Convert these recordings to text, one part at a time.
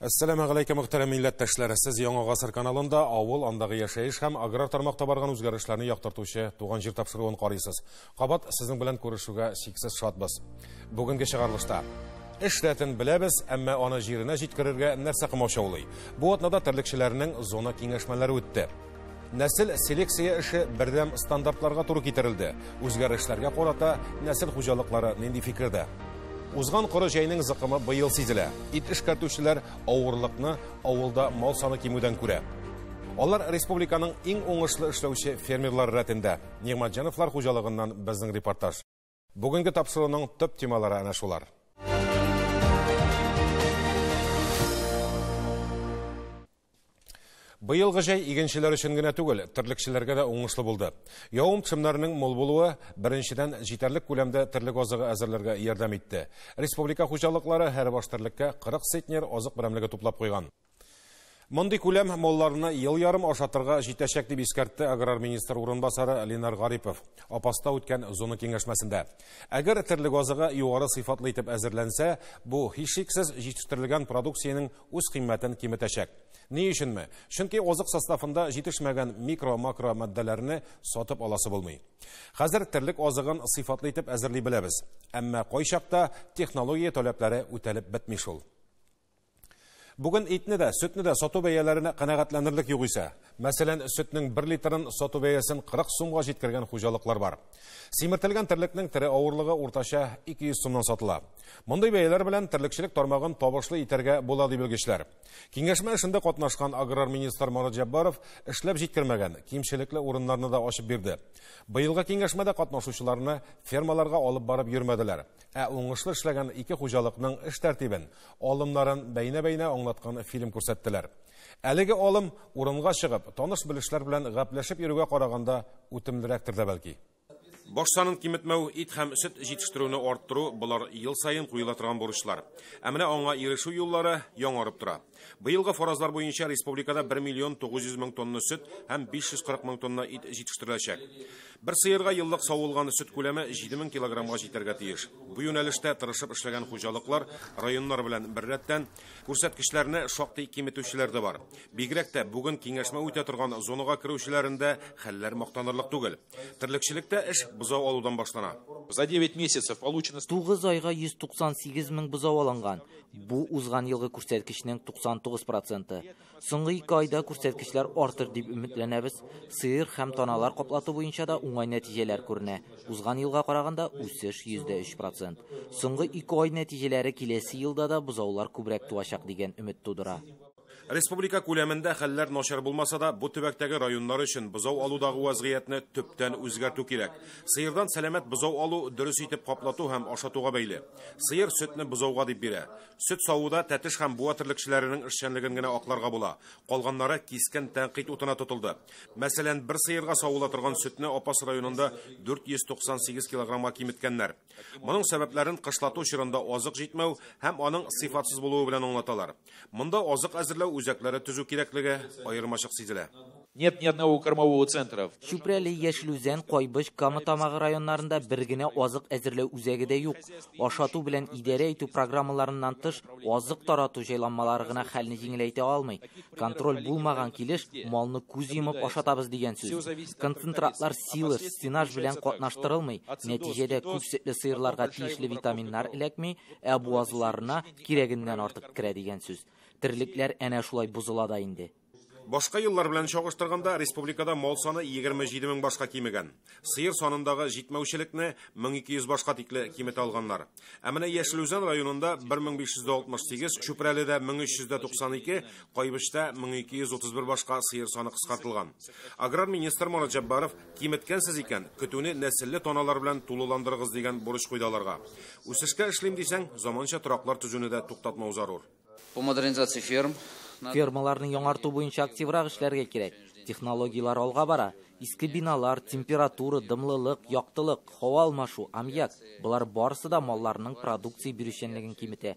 Әссәламә галәйкүм, мөхтәрәм милләттәшләр. Сез Яңа Гасыр каналында авыл, андагы яшәеш һәм аграр тармакта барган үзгәрешләрне яктыртучы Туган җир тапшыруын карыйсыз. Кабат сезнең белән күрешүгә чиксез шатбыз. Бүгенге чыгарылышта эш рәтен беләбез, әмма аны җиренә җиткерергә нәрсә комачаулый? Бу атнада терлекчеләрнең зона киңәшмәләре үтте. Нәсел селекция эше бердәм стандартларга туры китерелде. Үзгәрешләргә карата нәсел хуҗалыклары нинди фикердә? Узган коры җәйнең зыкымы быел сизелә. Ит эшкәртүчеләр авырлыкны авылда мал саны кимүдән күрә. Алар республиканың иң уңышлы эшләүче фермерлар рәтендә. Нигъмәтҗановлар хуҗалыгыннан безнең репортаж. Бүгенге тапшыруның төп темалары әнә шулар. Быелгы җәй игенчеләр өчен генә түгел, терлекчеләргә дә уңышлы булды. Явым төшемнәренең мул булуы беренчедән җитәрлек күләмдә терлек азыгы әзерләргә ярдәм итте. Республика хуҗалыклары һәр баш терлеккә 40 центнер азык берәмлеге туплап куйган. Мондый күләм малларны ел ярым ашатырга җитәчәк дип искәртте аграр министр урынбасары Ленар Гарипов Апаста үткән зона киңәшмәсендә. Әгәр терлек азыгы югары сыйфатлы итеп әзерләнсә, бу һичшиксез җитештерелгән продукциянең үз кыйммәтен киметәчәк. Ни өченме? Чөнки азык составында җитешмәгән микро-макро матдәләрне сатып аласы булмый. Хәзер терлек азыгын сыйфатлы итеп әзерли беләбез. Әмма кайчакта технология таләпләре үтәлеп бетми шул. Бүген итне дә, сөтне дә сату бәяләренә канәгатьләнерлек юк исә. Мәсәлән, сөтнең 1 литрын сату бәясен 40 сумга җиткергән хуҗалыклар бар. Симертелгән терлекнең тере авырлыгы уртача 200 сумнан сатыла. Мондый бәяләр белән терлекчелек тармагын табышлы итәргә була ди белгечләр. Киңәшмә эшендә катнашкан аграр министр Марат Җәббаров эшләп җиткермәгән кимчелекле урыннарны да ачып бирде. Быелгы киңәшмәдә катнашучыларны фермаларга алып барып йөрмәделәр. Ә уңышлы эшләгән ике хуҗалыкның эш тәртибен, алымнарын бәйнә-бәйнә аңлаткан фильм күрсәттеләр. Әлеге алым урынга чыгып, таныш белешләр белән гәпләшеп йөрүгә караганда үтемлерәктер дә бәлки. Баш санын киметмәү, ит һәм сөт җитештерүне арттыру болар ел саен куела торган бурычлар. Ә менә аңа ирешү юллары яңарып тора. Быелгы фаразлар буенча республикада 1 миллион 900 мең тонна сөт һәм 540 мең тонна ит җитештереләчәк. Бер сыерга еллык савылган сөт күләме 7000 килограммга җитәргә тиеш. Бу юнәлештә тырышып эшләгән хуҗалыклар районнар белән беррәттән күрсәткечләрне шактый киметүчеләр дә бар. Бигрәк тә бүген киңәшмә үтә торган зонага керүчеләрендә хәлләр мактанырлык түгел. Терлекчелектә эш бозау алудан башлана. За 9 месяцев получено 9 айга 198 мең бозау алынган. Бу узган елгы күрсәткечнең 99%. Соңгы 2 айда күрсәткечләр артыр дип өметләнәбез. Сыер һәм таналар каплату буенча да уңай нәтиҗәләр күренә. Узган елга караганда үсеш 103%. Соңгы 2 ай нәтиҗәләре киләсе елда да бозаулар күбрәк туачак дигән өмет тудыра. Республика күләмендә хәлләр начар булмаса да, бу төбәктәге районнар өчен бозау алудагы вазгыятьне төптән үзгәртү кирәк. Сыердан сәламәт бозау алу дөрес итеп каплату һәм ашатуга бәйле. Сыер сөтне бозауга дип бирә. Сөт савуда Тәтеш һәм Буа терлекчеләренең эшчәнлеген генә акларга була. Калганнары кискен тәнкыйть утына тотылды. Мәсәлән, бер сыерга савыла торган сөтне Апас районында 498 килограммга киметкәннәр. Моның сәбәпләрен кышлату чорында азык җитмәү һәм аның сыйфатсыз булуы белән аңлаталар. Монда азык әзерләү үзәкләре төзү кирәклеге аермачык сизелә. Нет ни одного кормового центра. Чүпрәле, Яшел Үзән, Кайбыч, Кама Тамагы районнарында бер генә азык әзерләү үзәге дә юк. Ашату белән идарә итү программаларыннан тыш, азык тарату җайланмалары гына хәлне җиңеләйтә алмый. Контроль булмаган килеш малны күз йомып ашатабыз дигән сүз. Концентратлар силос, сенаж белән катнаштырылмый. Нәтиҗәдә күп сөтле сыерларга тиешле витаминнар эләкми, ә буазларына кирәгеннән артык керә дигән сүз. Терлекләр әнә шулай бозыла да инде. Башка еллар белән чагыштырганда республикада мал саны 27 мең башка кимегән. Сыер санындагы җитмәүчелекне 1200 башка тикле киметә алганнар. Ә менә Яшел Үзән районында 1568, Чүпрәледә 1392, Кайбычта 1231 башка сыер саны кыскартылган. Аграр министр Марат Җәббаров киметкәнсез икән, көтүне нәселле таналар белән тулыландырыгыз дигән бурыч куйды аларга. Үсешкә эшлим дисәң, заманча тораклар төзүне дә туктатмау зарур. По модернизации ферм. Фермаларны яңарту буенча активрак эшләргә кирәк. Технологияләр алга бара. Иске биналар, температура, дымлылык, яктылык, һава алмашу, аммиак. Болар барысы да малларның продукция бирүчәнлеген киметә.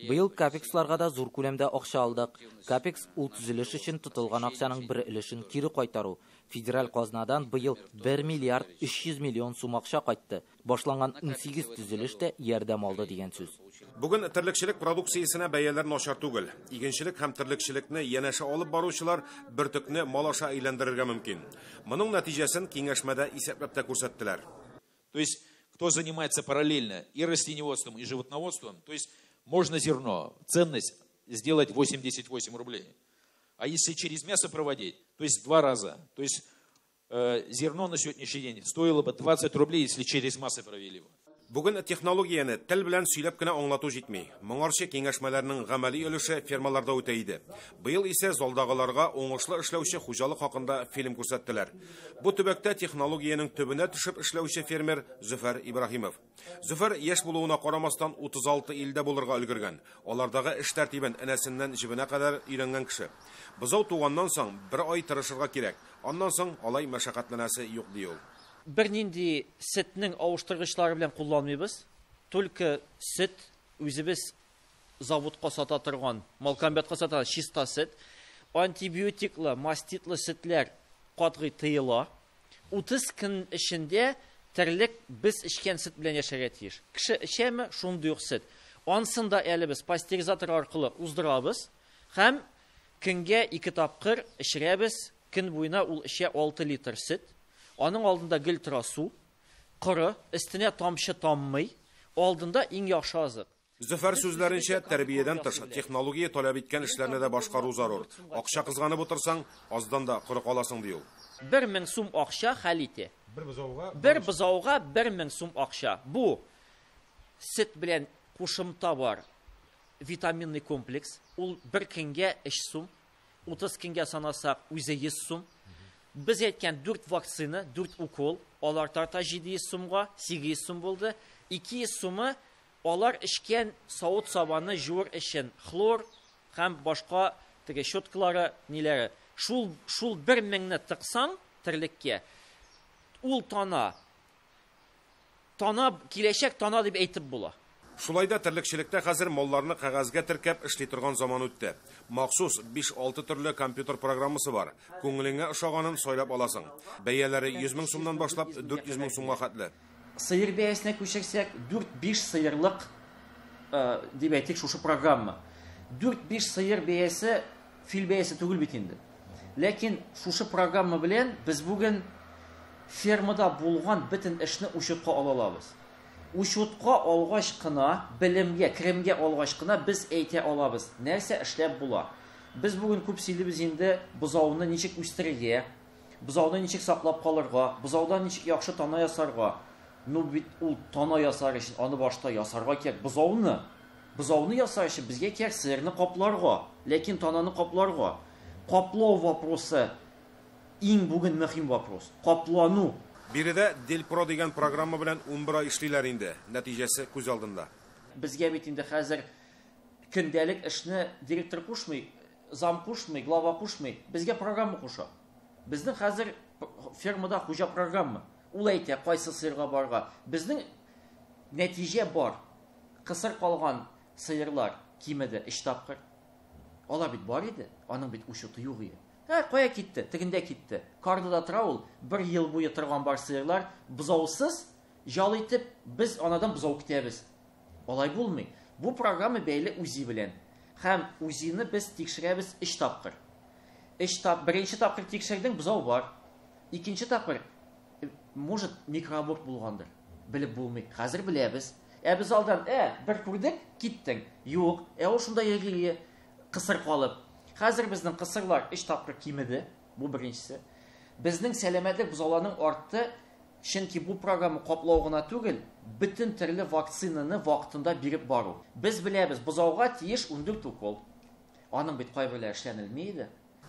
Быел капексларга да зур күләмдә акча алдык. Капекс ул төзелеш өчен тотылган акчаның бер өлешен кире кайтару. Федераль казнадан быел 1 миллиард 300 миллион сум акча кайтты. Башланган 18 төзелеш тә ярдәм алды дигән сүз. Бүген терлекчелек продукциясенә бәяләр начар түгел. Игенчелек һәм терлекчелекне янәшә алып баручылар бөртекне мал аша әйләндерергә мөмкин. Моның нәтиҗәсен киңәшмәдә исәпләп тә күрсәттеләр. То есть, кто занимается параллельно и растениеводством, и животноводством, то есть можно зерно, ценность сделать 88 рублей. А если через мясо проводить, то есть в 2 раза. То есть зерно на сегодняшний день стоило бы 20 рублей, если через массы провели бы. Бүген технологияне тел белән сөйләп кенә аңлату җитми. Моңарчы киңәшмәләрнең гамәли өлеше фермаларда үтә иде. Быел исә залдагыларга уңышлы эшләүче хуҗалык хакында фильм күрсәттеләр. Бу төбәктә технологиянең төбенә төшеп эшләүче фермер Зөфәр Ибраһимов. Зөфәр яшь булуына карамастан 36 илдә булырга өлгергән. Алардагы эш тәртибен энәсеннән җебенә кадәр өйрәнгән кеше. Бозау туганнан соң бер ай тырышырга кирәк. Аннан соң алай мәшәкатьләнәсе юк ди ул. Бер нинди сөтнең авыштыргычлары белән кулланмыйбыз. Только сөт үзебез заводка сата торган, малкомбинатка сата чиста сөт. Антибиотиклы, маститлы сөтләр катгый тыела. 30 көн эчендә терлек без эчкән сөт белән яшәргә тиеш. Кеше эчәме, шундый ук сөт. Ансын да әле без пастеризатор аркылы уздырабыз һәм көнгә 2 тапкыр эчерәбез. Көн буена ул эчә 6 литр сөт. Аның алдында гел тора су, коры, өстенә тамчы таммый, алдында иң яхшы азык. Зөфәр сүзләренчә, тәрбиядән тыш технология таләп иткән эшләрне дә башкару зарур. Акча кызганып утырсаң, аздан да коры каласың ди ул. 1000 сум акча хәл итә. Бер бозауга 1000 сум акча. Бу сөт белән кушымта бар. Витаминный комплекс. Ул бер көнгә 3 сум, 30 көнгә санасак үзе 100 сум. Без әйткән 4 вакцина, 4 укол, алар тарта 700 сумга, 800 сум булды. 200 сумы алар эчкән савыт-сабаны җуыр өчен хлор һәм башка теге щеткалары, ниләре. Шул 1000-не тыксаң терлеккә, ул тана киләчәк тана дип әйтеп була. Шулай да терлекчелектә хәзер малларны кәгазьгә теркәп эшли торган заман үтте. Махсус 5-6 төрле компьютер программасы бар. Күңелеңә ошаганын сайлап аласың. Бәяләре 100 мең сумнан башлап 400 мең сумга хәтле. Сыер бәясенә күчерсәк, 4-5 сыерлык дип әйтик шушы программа. 4-5 сыер бәясе фил бәясе түгел бит инде. Ләкин шушы программа белән без бүген фермада булган бөтен эшне учетка ала алабыз. Учетка алгач кына, белемгә, керемгә алгач кына без әйтә алабыз, нәрсә эшләп була. Без бүген күп сөйлибез инде бозауны ничек үстерергә, бозауны ничек саклап калырга, бозаудан ничек яхшы тана ясарга. Ну бит ул тана ясар өчен аны башта ясарга кирәк бозауны. Бозауны ясар өчен безгә кирәк сыерны капларга, ләкин тананы капларга. Каплау вопросы иң бүген мөһим вопрос. Каплану. Биредә Делпро дигән программа белән 11 ай эшлиләр инде. Нәтиҗәсе күз алдында. Безгә бит инде хәзер көндәлек эшне директор кушмый, зам кушмый, глава кушмый. Безгә программа куша. Безнең хәзер фермада хуҗа программа. Ул әйтә, кайсы сыерга барга. Безнең нәтиҗә бар. Кысыр калган сыерлар кимеде 3 тапкыр. Алар бит бар иде, аның бит учеты юк иде. Кая китте? Тегендә китте. Кардыда тора ул, бер ел буе торган бар сыерлар, бозаусыз, жал итеп, без анадан бозау көтәбез. Алай булмый. Бу программа бәйле УЗИ белән. Һәм УЗИны без тикшерәбез 3 тапкыр. Беренче тапкыр тикшердең, бозау бар. Икенче тапкыр, может, микроаборт булгандыр. Белеп булмый. Хәзер беләбез. Без алдан, бер күрдек, киттең. Юк, ул шунда йөргән, кысыр калып. Хәзер безнең кысырлар 3 тапкыр кимеде, бу беренчесе. Безнең сәламәтлек бозауларның артты, чөнки бу программа каплау гына түгел, бөтен төрле вакцинаны вакытында биреп бару. Без беләбез, бозауга тиеш 14 укол. Аның бит кайберләре эшләнелми иде.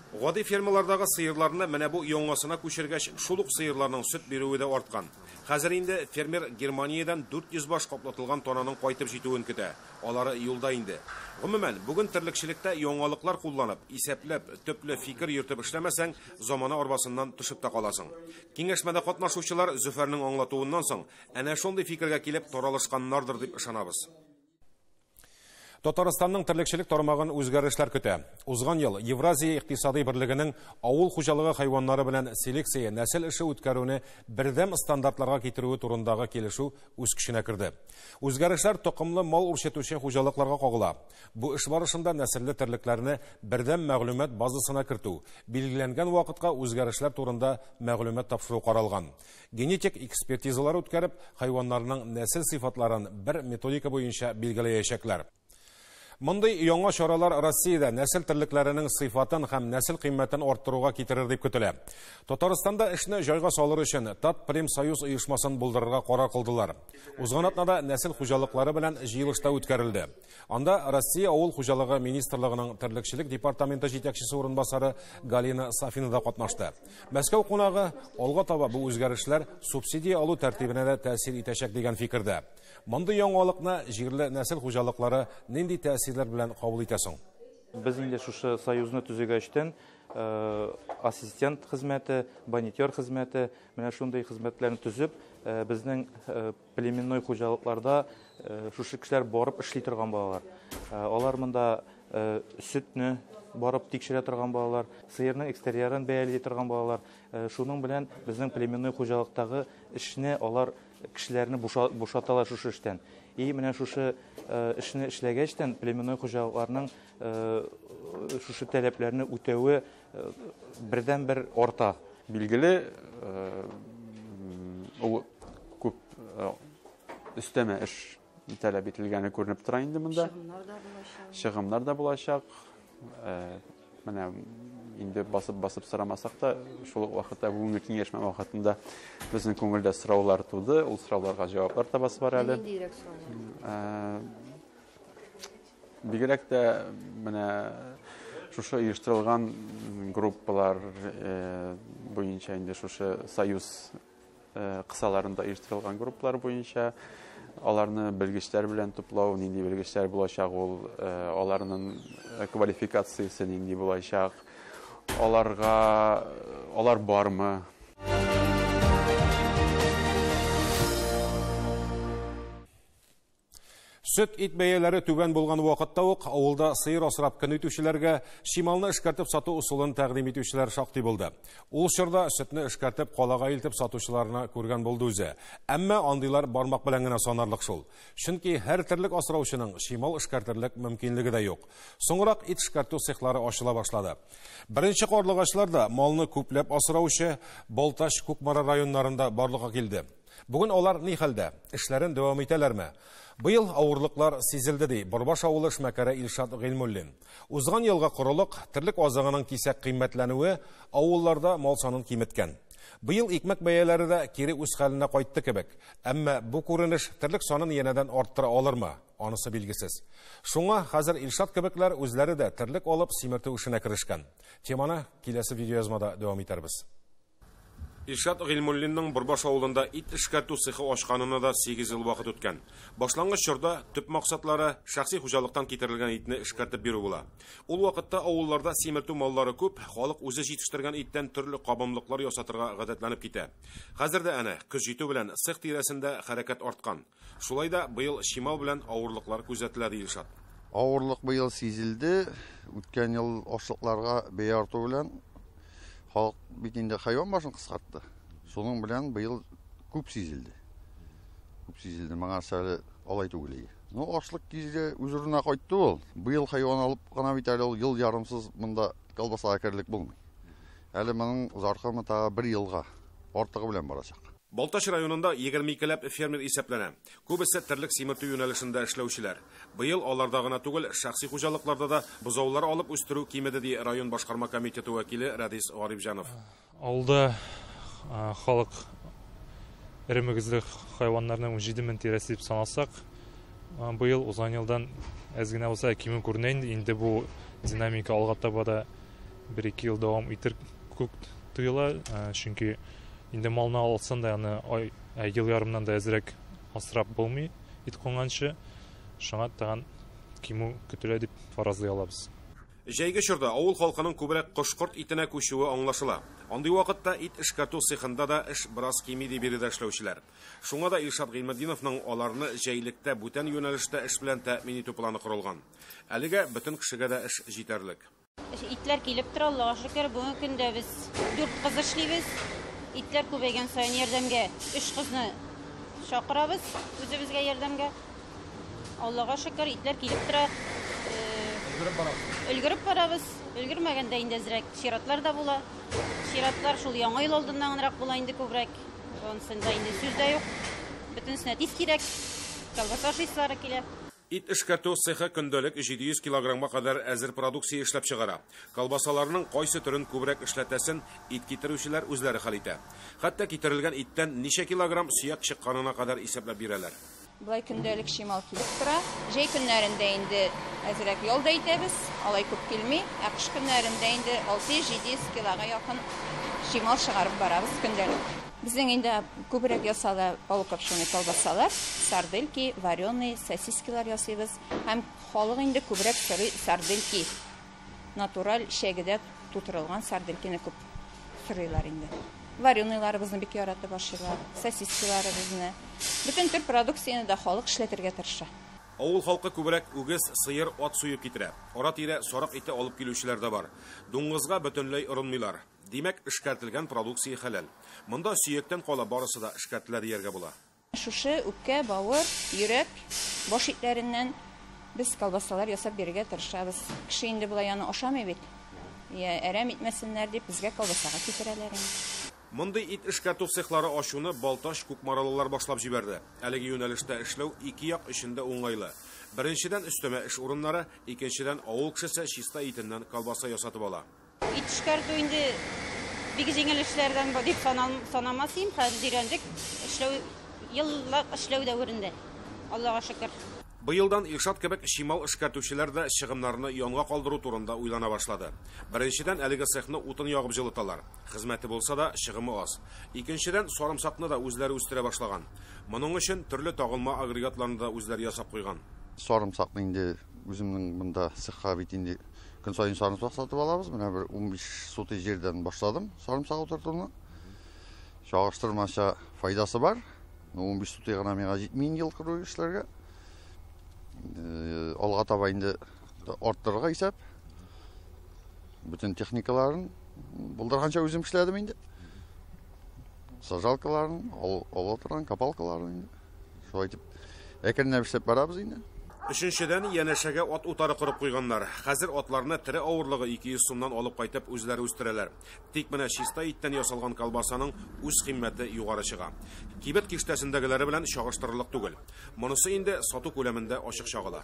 Гади фермалардагы сыерларны менә бу яңасына күчергәч, шул ук сыерларның сөт бирүе дә арткан. Хәзер инде фермер Германиядән 400 баш каплатылган тананың кайтып җитүен көтә. Алары юлда инде. Гомумән, бүген терлекчелектә яңалыклар кулланып, исәпләп, төпле фикер йөртеп эшләмәсәң, замана арбасыннан төшеп тә каласың. Киңәшмәдә катнашучылар Зөфәрнең аңлатуыннан соң әнә шундый фикергә килеп таралышканнардыр дип ышанабыз. Татарстанның терлекчелек тармагын үзгәрешләр көтә. Узган ел Евразия икътисади берлегенең авыл хуҗалыгы хайваннары белән селекция, нәсел эше үткәрүне бердәм стандартларга китерүе турындагы килешү үз көченә керде. Үзгәрешләр токымлы мал үрчетүче хуҗалыкларга кагыла. Бу эш барышында нәселле терлекләрне бердәм мәгълүмат базасына кертү, билгеләнгән вакытка үзгәрешләр турында мәгълүмат тапшыру каралган. Генетик экспертизалар үткәреп, хайваннарның нәсел сыйфатларын бер методика буенча билгеләячәкләр. Мондый яңа чаралар Россиядә нәсел терлекләренең сыйфатын һәм нәсел кыйммәтен арттыруга китерер дип көтелә. Татарстанда эшне җайга салыр өчен Татпремсоюз оешмасын булдырырга карар кылдылар. Узган атнада нәсел хуҗалыклары белән җыелышта үткәрелде. Анда Россия авыл хуҗалыгы министрлыгының терлекчелек департаменты җитәкчесе урынбасары Галина Сафина да катнашты. Мәскәү кунагы алга таба бу үзгәрешләр субсидия алу тәртибенә дә тәэсир итәчәк дигән фикердә. Мондый яңалыкны җирле нәсел хуҗалыклары нинди тәэсирләр белән кабул итә соң? Без инде шушы союзны төзегәчтән ассистент хезмәте, бонитер хезмәте, менә шундый хезмәтләрне төзеп, безнең племенной хуҗалыкларда шушы кешеләр барып эшли торган балалар. Алар монда сөтне барып тикшерә торган балалар, сыерның экстерьерын бәяли торган балалар. Шуның белән безнең племенной хуҗалыктагы эшне алар кешеләрне бушаталар шушы эштән. И менә шушы эшне эшләгәчтән племенной хуҗалыкларның шушы таләпләрне үтәве бердән-бер арта. Билгеле, ул күп өстәмә эш таләп ителгәне күренеп тора инде монда. Чыгымнар да булачак. Менә инде басып-басып сорамасак та, шул ук вакытта бүгенге киңәшмә вакытында безнең күңелдә сораулар туды, ул сорауларга җаваплар табасы бар әле. Ниндирәк сораулар? Бигрәк тә менә шушы оештырылган группалар буенча инде шушы союз кысаларында оештырылган группалар буенча аларны белгечләр белән туплау, нинди белгечләр булачак ул, аларның квалификациясе нинди булачак, аларга алар бармы? Сөт ит бәяләре түбән булган вакытта ук авылда сыер асрап көн итүчеләргә чималны эшкәртеп сату ысулын тәкъдим итүчеләр шактый булды. Ул чорда сөтне эшкәртеп калага илтеп сатучыларны күргән булды үзе. Әмма андыйлар бармак белән генә санарлык шул. Чөнки һәр терлек асраучының чимал эшкәртерлек мөмкинлеге дә юк. Соңрак ит эшкәртү цехлары ачыла башлады. Беренче карлыгачлар да малны күпләп асраучы Балтач, Кукмара районнарында барлыкка килде. Бүген алар ни хәлдә? Эшләрен дәвам итәләрме? Быел авырлыклар сизелде ди Борбаш авылы эшмәкәре Илшат Гыйльмуллин. Узган елга корылык, терлек азыгының кисәк кыйммәтләнүе авылларда мал санын киметкән. Быел икмәк бәяләре дә кире үз хәленә кайтты кебек. Әмма бу күренеш терлек санын янәдән арттыра алырмы? Анысы билгесез. Шуңа хәзер Илшат кебекләр үзләре дә терлек алып симертү эшенә керешкән. Теманы киләсе видеоязмада дәвам итәрбез. Илшат Гыйльмуллинның Борбаш авылында ит эшкәртү цехы ачканына да 8 ел вакыт үткән. Башлангыч чорда төп максатлары шәхси хуҗалыктан китерелгән итне эшкәртеп бирү була. Ул вакытта авылларда симертү маллары күп, халык үзе җитештергән иттән төрле кабымлыклар ясатырга гадәтләнеп китә. Хәзер дә әнә көз җитү белән цех тирәсендә хәрәкәт арткан. Шулай да быел чимал белән авырлыклар күзәтелә ди Илшат. Авырлык быел сизелде. Үткән ел ашлыкларга бәя арту белән халык бит инде хайван башын кыскартты. Шуның белән быел күп сизелде. Күп сизелде. Моңа әле алай түгел иде. Ну, ашлык кизе үз урынына кайтты ул. Быел хайван алып кына бит әле ул ел ярымсыз монда колбасага керерлек булмый. Әле моның заркымы тагы бер елга артыгы белән барачак. Балтач районында 22ләп фермер исәпләнә. Күбесе терлек симертү юнәлешендә эшләүчеләр. Быел аларда гына түгел, шәхси хуҗалыкларда да бозаулар алып үстерү кимеде ди район башкарма комитеты вәкиле Радис Гарипҗанов. Авылда халык эре мөгезле хайваннарның 17 мең тирәсе дип санасак, быел узган елдан әз генә булса кимү күренә инде. Инде бу динамика алга таба да 1-2 ел дәвам итер күк тоела, чөнки инде малны алсаң да аны ел ярымнан да әзрәк асрап булмый ит кунганчы, шуңа тагын кимү көтелә дип фаразлый алабыз. Җәйге чорда авыл халкының күбрәк кош-корт итенә күчүе аңлашыла. Андый вакытта ит эшкәртү цехында да эш бераз кими, ди биредә эшләүчеләр. Шуңа да Илшат Гыйльметдиновның аларны җәйлектә бүтән юнәлештә эш белән тәэмин итү планы корылган. Әлегә бөтен кешегә дә эш җитәрлек. Итләр килеп тора, Аллага шөкер. Бүгенге көндә без 4 кыз эшлибез. Итләр күбәйгән саен ярдәмгә 3 кызны чакырабыз үзебезгә ярдәмгә. Аллага шөкер, итләр килеп тора. Өлгереп барабыз. Өлгереп барабыз. Өлгермәгәндә инде әзрәк чиратлар да була. Чиратлар шул яңа ел алдыннан гынрак була инде күбрәк. Анысында инде сүз дә юк. Бөтенесенә тиз кирәк. Колбаса ашыйсылары килә. Ит эшкәртү цехы көндәлек 700 килограммга кадәр әзер продукция эшләп чыгара. Колбасаларның кайсы төрен күбрәк эшләтәсен ит китерүчеләр үзләре хәл итә. Хәтта китерелгән иттән ничә килограмм сөяк чыкканына кадәр исәпләп бирәләр. Былай көндәлек чимал килеп тора. Җәй көннәрендә инде әзрәк ял да итәбез, алай күп килми. Ә кыш көннәрендә инде 600-700 килога якын чимал чыгарып барабыз көндәлек. Безнең инде күбрәк ясала полукопченый колбасалар, сардельки, вареные сосискилар ясыйбыз. Һәм халык инде күбрәк сорый сардельки. Натураль шәгедә тутырылган сарделькины күп сорыйлар инде. Вареныйларыбызны бик яратып ашыйлар, сосискиларыбызны. Бөтен төр продукцияне дә халык эшләтергә тырыша. Авыл халкы күбрәк үгез, сыер, ат суеп китерә. Ара-тирә сарык ите алып килүчеләр дә бар. Дуңгызга бөтенләй орынмыйлар. Димәк, эшкәртелгән продукция хәләл. Монда сөяктән кала барысы да эшкәртелә дияргә була. Шушы үпкә, бавыр, йөрәк, баш итләреннән без колбасалар ясап бирергә тырышабыз. Кеше инде болай аны ашамый бит. Я әрәм итмәсеннәр дип безгә колбасага китерәләр инде. Мондый ит эшкәртү цехлары ачуны Балтач кукмаралылар башлап җибәрде. Әлеге юнәлештә эшләү ике як өчен дә уңайлы. Беренчедән өстәмә эш урыннары, икенчедән авыл кешесе чиста итеннән колбаса ясатып ала. Ит эшкәртү инде бик җиңел эшләрдән дип санамас идем. Хәзер өйрәндек. Эшләү, еллап эшләү дәверендә. Аллага шөкер. Быелдан Илшат кебек чимал эшкәртүчеләр дә чыгымнарны янга калдыру турында уйлана башлады. Беренчедән әлеге цехны утын ягып җылыталар. Хезмәте булса да чыгымы аз. Икенчедән сарымсакны да үзләре үстерә башлаган. Моның өчен төрле тагылма агрегатларны да үзләре ясап куйган. Сарымсакны инде үземнең монда цехка бит инде көн саен сарымсак сатып алабыз. Менә бер 15 сотый җирдән башладым сарымсак утыртуны. Чагыштырмача файдасы бар. 15 сотый гына миңа җитми инде ел кыру эшләргә. Алга таба инде арттырырга исәп. Бөтен техникаларын булдырганча үзем эшләдем инде. Сажалкаларын, ала торган копалкаларын инде. Шулай итеп әкренләп эшләп барабыз инде. Өченчедән янәшәгә ат утары корып куйганнар. Хәзер атларны тере авырлыгы 200 сумнан алып кайтып үзләре үстерәләр. Тик менә чиста иттән ясалган колбасаның үз кыйммәте югары чыга. Кибет киштәсендәгеләре белән чагыштырырлык түгел. Монысы инде сату күләмендә ачык чагыла.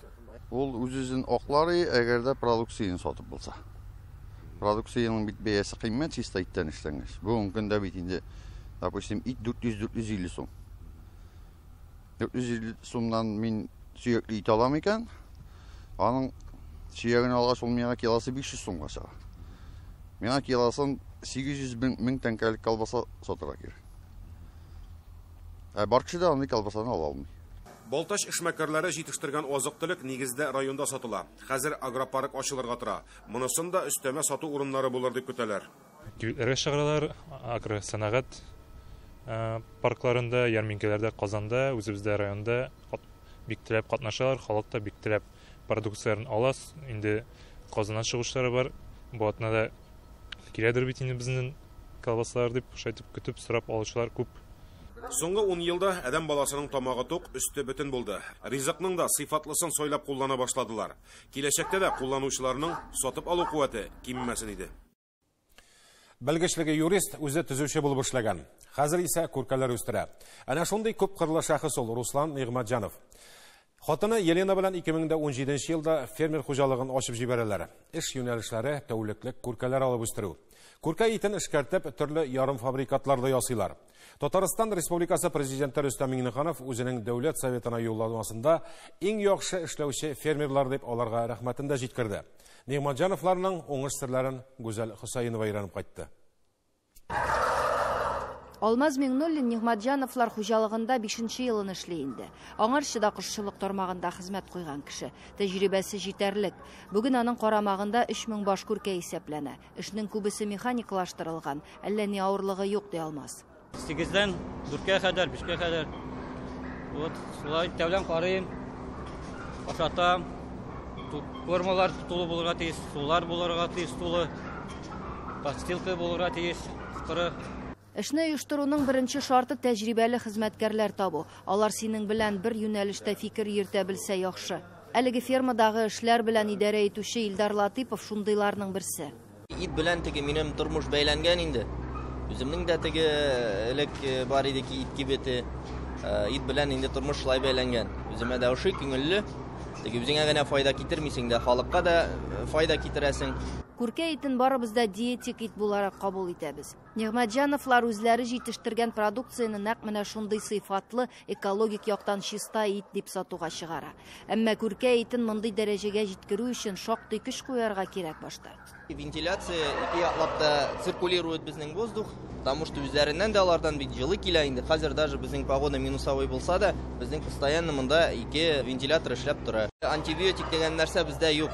Ул үз-үзен аклар, әгәр дә продукцияне сатып булса. Продукцияның бит бәясе кыйммәт чиста иттән эшләнгәч. Бүгенге көндә бит инде, допустим, ит 400-450 сум. 450 сумнан мин сөякле ит алам икән, аның сөяген алгач, ул миңа килосы 500 сумга чыга. Миңа килосын 800 мең тәңкәлек колбаса сатырга кирәк. Ә бар кеше дә андый колбасаны ала алмый. Балтач эшмәкәрләре җитештергән азык-төлек нигездә районда сатыла. Хәзер агропарк ачылырга тора. Монысын да өстәмә сату урыннары булыр дип көтәләр. Кибетләргә чыгаралар, агросәнәгать паркларында, ярминкәләрдә, Казанда, үзебездә районда бик теләп катнашалар, халык та бик теләп продукцияләрен ала. Инде Казаннан чыгучылар бар. Бу атнада киләдер бит инде безнең колбасалар дип, шулай итеп көтеп сорап алучылар күп. Соңгы 10 елда адәм баласының тамагы тук, өсте бөтен булды. Ризыкның да сыйфатлысын сайлап куллана башладылар. Киләчәктә дә кулланучыларның сатып алу куәте кимемәсен иде. Белгечлеге юрист, үзе төзүче булып эшләгән. Хәзер исә күркәләр үстерә. Әнә шундый күп кырлы шәхес ул Руслан Нигъмәтҗанов. Хатыны Елена белән 2017 елда фермер хуҗалыгын ачып җибәрәләр. Эш юнәлешләре тәүлеклек күркәләр алып үстерү. Күркә итен эшкәртеп, төрле ярымфабрикатлар да ясыйлар. Татарстан Республикасы Президенты Рөстәм Миңнеханов үзенең Дәүләт Советына юлламасында иң яхшы эшләүче фермерлар дип аларга рәхмәтен дә җиткерде. Нигъмәтҗановларның уңыш серләрен Гүзәл Хөсәенова өйрәнеп кайтты. Алмаз Миңнуллин Нигъмәтҗановлар хуҗалыгында 5 елын эшли инде. Аңарчы да кошчылык тармагында хезмәт куйган кеше. Тәҗрибәсе җитәрлек. Бүген аның карамагында 3000 баш күркә исәпләнә. Эшнең күбесе механикалаштырылган. Әллә ни авырлыгы юк, ди Алмаз. 8-дән 4-кә кадәр, 5-кә кадәр. Вот, шулай тәүлән карыйм, ашатам. Кормалар тулы булырга тиеш, сулар булырга тиеш тулы, подстилка булырга тиеш, коры. Эшне оештыруның беренче шарты тәҗрибәле хезмәткәрләр табу. Алар синең белән бер юнәлештә фикер йөртә белсә яхшы. Әлеге фермадагы эшләр белән идарә итүче Илдар Латыпов шундыйларның берсе. Ит белән теге минем тормыш бәйләнгән инде. Үземнең дә теге элек бар иде ки ит кибете. Ит белән инде тормыш шулай бәйләнгән. Үземә дә ошый, күңелле. Теге үзеңә генә файда китермисең дә, халыкка да файда китерәсең. Күркә итен барыбыз да диетик ит буларак кабул итәбез. Нигъмәтҗановлар үзләре җитештергән продукцияне нәкъ менә шундый сыйфатлы, экологик яктан чиста ит дип сатуга чыгара. Әмма күркә итен мондый дәрәҗәгә җиткерү өчен шактый көч куярга кирәк башта. Вентиляция ике яклап та циркулирует безнең воздух, потому что үзләреннән дә алардан бик җылы килә инде. Хәзер даже безнең погода минусовой булса да, безнең постоянно монда ике вентилятор эшләп тора. Антибиотик дигән нәрсә бездә юк.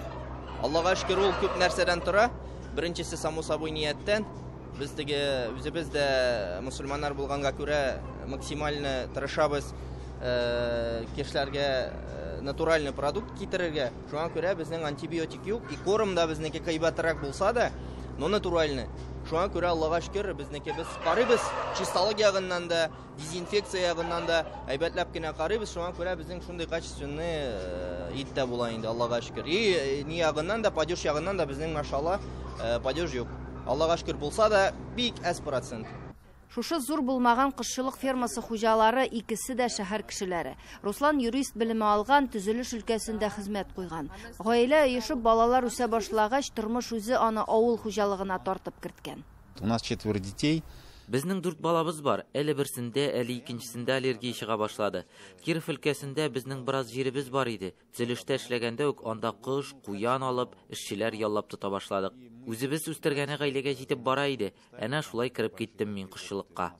Аллага шөкер, ул күп нәрсәдән тора. Беренчесе, само собой, нияттән. Без теге үзебез дә мусульманнар булганга күрә максимально тырышабыз кешеләргә натуральный продукт китерергә. Шуңа күрә безнең антибиотик юк. И корм да безнеке кыйбатрак булса да, но натуральный. Шуңа күрә Аллага шөкер, безнеке без карыйбыз чисталык ягыннан да, дезинфекция ягыннан да әйбәтләп кенә карыйбыз. Шуңа күрә безнең шундый качественный ит тә була инде, Аллага шөкер. И ни ягыннан да, падеж ягыннан да безнең машалла падеж юк. Аллага шөкер булса да, бик әз процент. Шушы зур булмаган кошчылык фермасы хуҗалары икесе дә шәһәр кешеләре. Руслан юрист белеме алган, төзелеш өлкәсендә хезмәт куйган. Гаилә оешып, балалар үсә башлагач, тормыш үзе аны авыл хуҗалыгына тартып керткән. У нас 4 детей. Безнең 4 балабыз бар. Әле берсендә, әле икенчесендә аллергия чыга башлады. Киров өлкәсендә безнең бераз җиребез бар иде. Төзелештә эшләгәндә үк анда кош, куян алып, эшчеләр яллап тота башладык. Үзебез үстергәне гаиләгә җитеп бара иде. Әнә шулай кереп киттем мин кошчылыкка.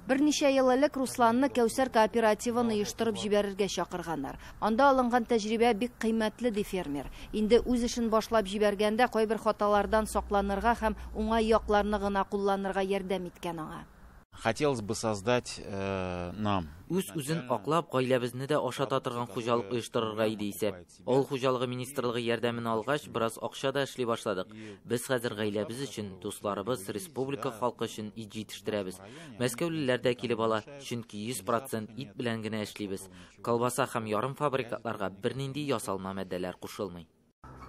Берничә ел элек Русланны Кәүсәр кооперативын оештырып җибәрергә чакырганнар. Анда алынган тәҗрибә бик кыйммәтле, ди фермер. Инде үз эшен башлап җибәргәндә кайбер хаталардан сакланырга һәм уңай якларны гына кулланырга ярдәм иткән аңа. Хотелось бы создать нам. Үз-үзен аклап, гаиләбезне дә ашата торган хуҗалык оештырырга иде исәп. Авыл хуҗалыгы министрлыгы ярдәмен алгач, бераз акча да эшли башладык. Без хәзер гаиләбез өчен, дусларыбыз, республика халкы өчен ит җитештерәбез. Мәскәүлеләр дә килеп ала, чөнки 100% ит белән генә эшлибез. Колбаса һәм ярым фабрикатларга бернинди ясалма матдәләр кушылмый.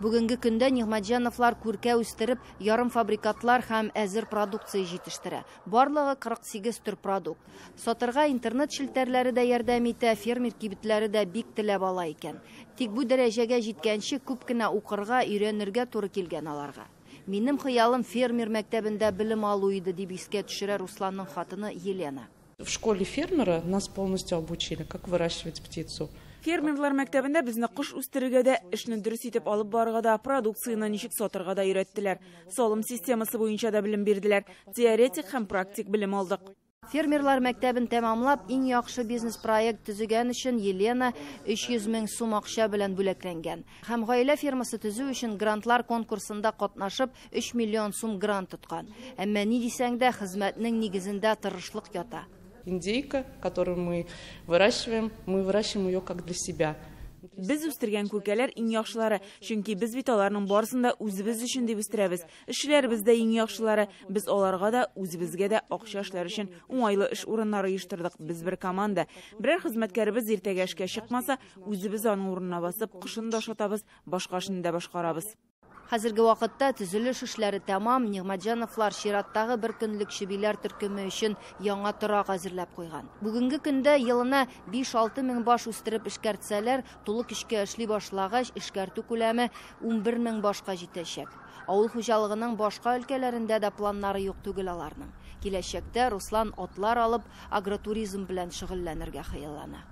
Бүгенге көндә Нигъмәтҗановлар күркә үстереп, ярым фабрикатлар һәм әзер продукция җитештерә. Барлыгы 48 төр продукт. Сатырга интернет челтәрләре дә ярдәм итә, фермер кибетләре дә бик теләп ала икән. Тик бу дәрәҗәгә җиткәнче күп кенә укырга, өйрәнергә туры килгән аларга. Минем хыялым фермер мәктәбендә белем алу иде, дип искә төшерә Русланның хатыны Елена. В школе фермера нас полностью обучили, как выращивать птицу. Фермерлар мәктәбендә безне кош үстерергә дә, эшне дөрес итеп алып барырга да, продукцияне ничек сатырга да өйрәттеләр. Салым системасы буенча да белем бирделәр. Теоретик һәм практик белем алдык. Фермерлар мәктәбен тәмамлап, иң яхшы бизнес-проект төзегән өчен Елена 300 мең сум акча белән бүләкләнгән. Һәм гаилә фермасы төзү өчен грантлар конкурсында катнашып 3 миллион сум грант тоткан. Әмма ни дисәң дә, хезмәтнең нигезендә тырышлык ята. Индейка, которую мы выращиваем, мы выращиваем ее как для себя. Без үстергән күркәләр иң яхшылары, чөнки без бит аларның барысын да үзебез өчен дип үстерәбез. Эшчеләребез дә иң яхшылары, без аларга да, үзебезгә дә акча эшләр өчен уңайлы эш урыннары оештырдык. Без бер команда. Берәр хезмәткәребез иртәгә эшкә чыкмаса, үзебез аның урынына басып, кышын да ашатабыз, башка эшне дә башкарабыз. Хәзерге вакытта төзелеш эшләре тәмам. Нигъмәтҗановлар чираттагы бер көнлек чебиләр төркеме өчен яңа торак әзерләп куйган. Бүгенге көндә елына 5-6 мең баш үстереп эшкәртсәләр, тулы көчкә эшли башлагач, эшкәртү күләме 11 мең башка җитәчәк. Авыл хуҗалыгының башка өлкәләрендә дә планнары юк түгел аларның. Киләчәктә Руслан атлар алып, агротуризм белән шөгыльләнергә хыяллана.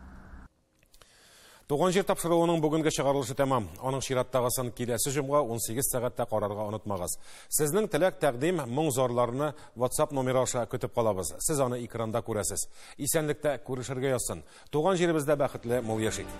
Туган җир тапшыруының бүгенге чыгарылышы тәмам. Аның чираттагысын киләсе җомга 18 сәгатьтә карарга онытмагыз. Сезнең теләк, тәкъдим, моң зарларны WhatsApp номеры аша көтеп калабыз. Сез аны экранда күрәсез. Исәнлектә күрешергә язсын. Туган җиребездә бәхетле мул яшик.